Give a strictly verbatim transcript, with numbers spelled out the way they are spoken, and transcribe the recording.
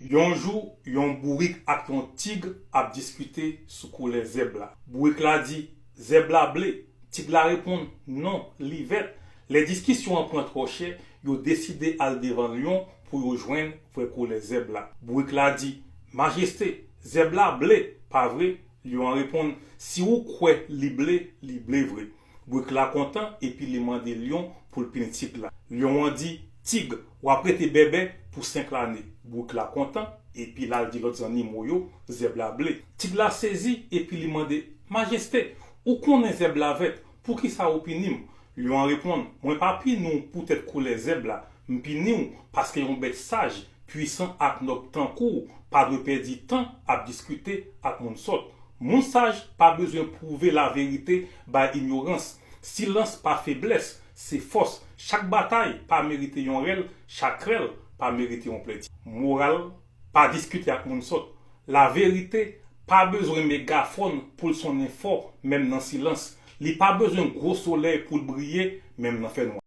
Yon jou, yon bourik ak yon tig ap diskite sou koulè zèb la. Bourik la di, "Zèb la ble." Tig la reponn, "Non, li vèt." Lè diskisyon an pran twò chè, yo deside al devan lyon pou yo jwenn vrè koulè zèb la. Bourik la di, "Majeste, zèb la ble, pa vre?" Lyon an reponn, "Si ou kwè li ble, li ble vre." Bourik la kontan epi li mande lyon pou l pini tig la. Lyon an di, "Tig, w ap rete bèbè pou senk lane." Bourik la kontan epi l al di lòt zannimo yo, "Zèb la ble." Tig la sezi epi li mande, "Majeste, ou konnen zèb la vèt, poukisa ou pini m?" Lyon an reponn, "Mwen pa pini w poutèt koulè zèb la, m pini w paske yon bèt saj, pwisan ak nòb tankou w pa dwe pèdi tan ap diskite ak moun sòt. Moun saj pa bezwen pwouve laverite bay inyorans. Silans pa feblès, se fòs. Chak batay pa merite yon rèl, chak rèl pa merite yon plenti." Moral, pa diskite ak moun sòt. Laverite pa bezwen megafòn pou l sonnen fò, menm nan silans. Li pa bezwen gwo solèy pou l briye, menm nan fènwa.